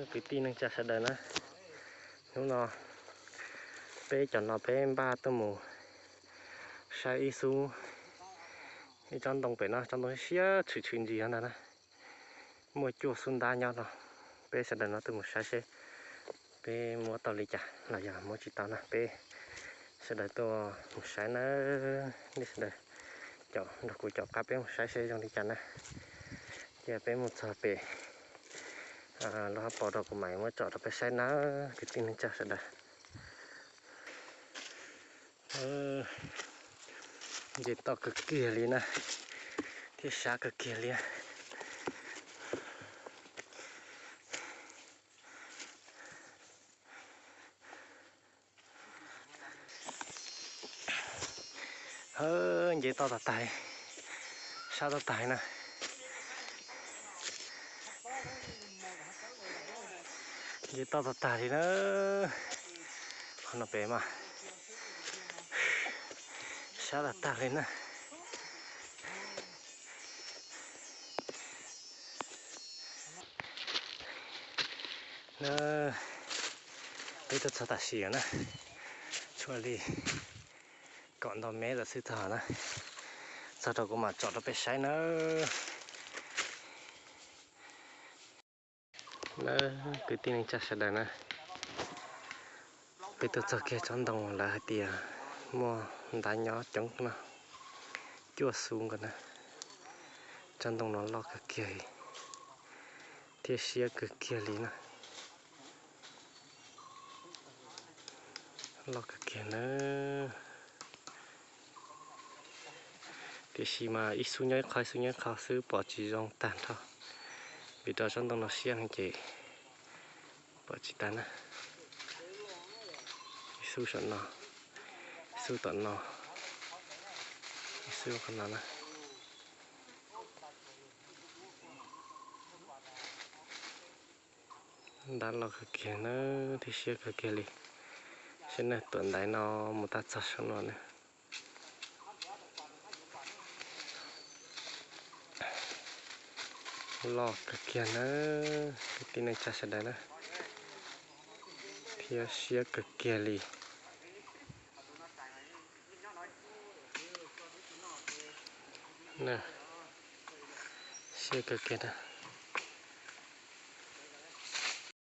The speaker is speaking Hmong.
Kwv tij neej tsa sawv daws na, hnub no peb cov no peb npaj tuaj mus saib ib xub, ib tsob ntoo pem no, tsob ntoo siab tshwm tshwm ntsis ntag na. Muaj cuaj xub ntab nyob no, peb sawv daws no tuaj mus saib seb peb muab tau li cas los yog muab tsis tau na. Peb sawv daws tuaj mus saib na, nej sawv daws caum nrog kuv caum qab peb mus saib seb zoo li cas na. Ces peb mus txog pem lub hauv paus rau kuv mam muab tsom rau peb saib na, kwv tij neej tsa sawv daws. Nce toj kawg kiag li na, thiab sab kawg kiag li. Nce toj tag tag, sab tag tag na. Nce toj tag tag li na. Qhov no pem mas sab tag tag li na. Na, peb tuaj txog tam sim na, tshuav li kaum ntau mev lawm xwb txog na. Txog rau kuv mam tsom rau peb saib na. Na, kwv tij neej tsa sawv daws na, peb tuaj txog kiag tsob ntoo lawv hais tias muaj ntab nyob coob no, cuaj xub nkaus na. Tsob ntoo no loj kawg kiag thiab siab kawg kiag li na. Loj kawg kiag na. Tiam sis mas ib xub nyob ib qho, ib xub nyob ib qho xwb pom tsis zoo tag nrho, vim rau tsob ntoo no siab heev ces pom tsis tag na. Ib xub saum no, ib xub tom no, ib xub qhov no na. Ntab loj kawg kiag na, thiab siab kawg kiag li. Saib na, tuam ntaiv no mus tab txog saum no na. Loj kawg kiag na, kwv tij neej tsa sawv daws na, thiab siab kawg kiag li. Siab kawg kiag na.